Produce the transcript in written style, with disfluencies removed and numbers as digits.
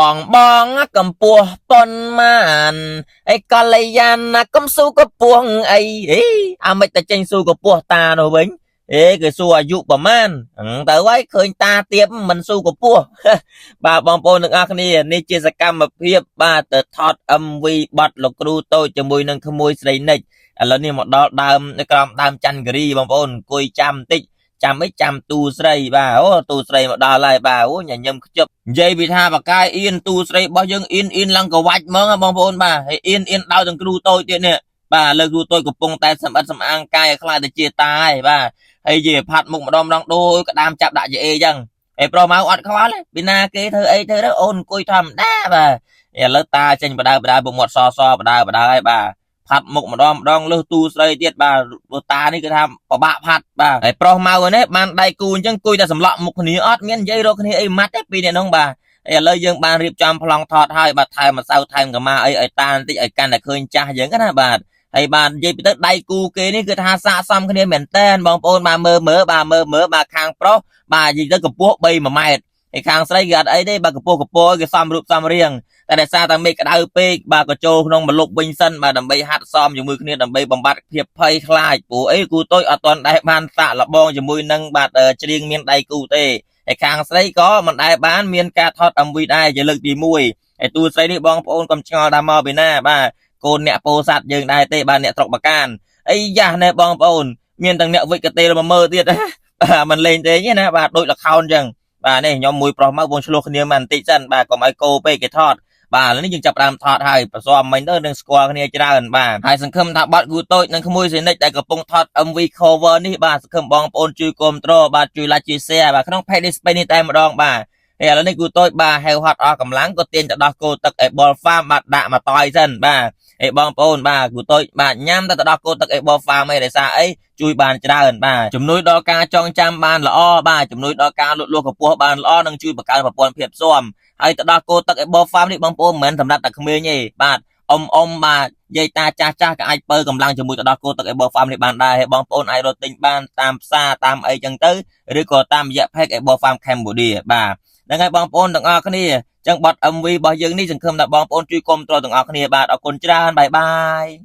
បងបងកំពោះប៉ុនមានអីកល្យាណាកុំស៊ូកពស់អីអីអាមិនតែចេញស៊ូកពស់តានោះវិញអេគេសួរអាយុប្រមាណទៅហើយឃើញតាទៀបមិនស៊ូកពស់ បាទបងប្អូនទាំងអស់គ្នានេះជាសកម្មភាពបាទទៅថត MV បទលោកគ្រូតូចជាមួយនឹងក្មួយស្រីនិចឥឡូវនេះមកដល់ដើមនៅក្រោមដើមច័ន្ទគិរីបងប្អូនអង្គុយចាំបន្តិចចាំអីចាំទូស្រីបាទអូទូស្រីមកដល់ហើយបាទអូញញឹមខ្ជិបនិយាយពីថាបកាយអៀនទូស្រីរបស់យើងអៀនអៀនឡើងកវាច់ហ្មងបងប្អូនបាទហើយអៀនអៀនដោយទាំងគ្រូតូចទៀតនេះបាទលើគ្រូតូចកំពុងតែសម្អិតសម្អាងកាយឲ្យខ្លាចទៅជាតាហើយបាទហើយជាផាត់មុខម្ដងម្ដងដូចក្តាមចាប់ដាក់ជាអេចឹង អេប្រុសមកអត់ខ្វល់ទេពីណាគេធ្វើអីធ្វើទៅអូនអង្គុយធម្មតាបាទឥឡូវតាចេញបដើបដើពុកមាត់សសបដើបដើហើយបាទផាត់មុខម្ដងម្ដងលើសទូស្រីទៀតបាទតានេះគឺថាពិបាកផាត់បាទហើយប្រុសមកនេះបានដៃគូអញ្ចឹងគួយតែសម្លក់មុខគ្នាអត់មាននិយាយរកគ្នាអីម៉ាត់ទេពីអ្នកនោះបាទឥឡូវយើងបានរៀបចំប្លង់ថតហើយបាទថែមម្សៅថែមកម៉ាអីឲ្យតាបន្តិចឲ្យកាន់តែឃើញចាស់យើងណាបាទហើយបាទនិយាយពីទៅដៃគូគេនេះគឺថាស័កសមគ្នាមែនតែនបងប្អូនបាទមើលមើលបាទមើលមើលបាទខាងប្រុសបាទនិយាយទៅកម្ពស់3 1ម៉ែត្រហើយខាងស្រីគេអត់អីទេបាទកម្ពស់កម្ពស់គេសំរូបសំរាងតែដោយសារតែមេឃក្តៅពេកបាទក៏ចូលក្នុងម្លប់វិញសិនបាទដើម្បីហាត់សមជាមួយគ្នាដើម្បីបំបត្តិភាពភ័យខ្លាចព្រោះអីគូតូចអត់ទាន់ដែលបានសាក់លបងជាមួយនឹងបាទច្រៀងមានដៃគូទេហើយខាងស្រីក៏មិនដែលបានមានការថត MV ដែរជាលើកទី1ហើយតួស្រីនេះបងប្អូនកុំឆ្ងល់ថាមកពីណាបាទកូនអ្នកពោធិ៍សាត់យើងដែរទេបាទអ្នកស្រុកបកានអីយ៉ាណែបងប្អូនមានទាំងអ្នកវិកកេលមកមើលទៀតបាទមិនលេងទេណាបាទដូចល្ខោនអញ្ចឹងបាទនេះខ្ញុំមួយប្រុសមកបងឆ្លោះគ្នាមកបន្តិចសិនបាទកុំឲ្យកោពេកគេថតបាទឥឡូវនេះយើងចាប់ផ្ដើមថតហើយប្រសមមិញទៅនឹងស្គាល់គ្នាច្រើនបាទហើយសង្ឃឹមថាបទគូតូចនិងក្មួយសេនិចដែលកំពុងថត MV cover នេះបាទសង្ឃឹមបងប្អូនជួយគាំទ្របាទជួយ like ជួយ share បាទក្នុង page display នេះតែម្ដងបាទហើយឥឡូវនេះគូតូចបាទហៅហត់អស់កម្លាំងក៏ទាញទៅដោះគោទឹក Able Farm បាទដាក់មកតយសិនបាទអេបងប្អូនបាទគូតូចបាទញ៉ាំតែទៅដោះគោទឹក Able Farm អីដោយសារអីជួយបានច្រើនបាទជំនួយដល់ការចងចាំបានល្អបាទជំនួយដល់ការលូតលាស់កម្ពស់បានល្អនិងជួយបង្កើនប្រព័ន្ធភាពស៊ាំហើយទៅដល់គោទឹក Able Farm នេះបងប្អូនមិនមែនសម្រាប់តែក្មេងទេបាទអ៊ំអ៊ំបាទយាយតាចាស់ចាស់ក៏អាចបើកម្លាំងជាមួយទៅដល់គោទឹក Able Farm នេះបានដែរហើយបងប្អូនអាចរកទិញបានតាមផ្សារតាមអីចឹងទៅឬក៏តាមរយៈ page Able Farm Cambodia បាទហ្នឹងហើយបងប្អូនទាំងអស់គ្នាចឹងបទ MV របស់យើងនេះសង្ឃឹមថាបងប្អូនជួយគាំទ្រទាំងអស់គ្នាបាទអរគុណច្រើន bye bye.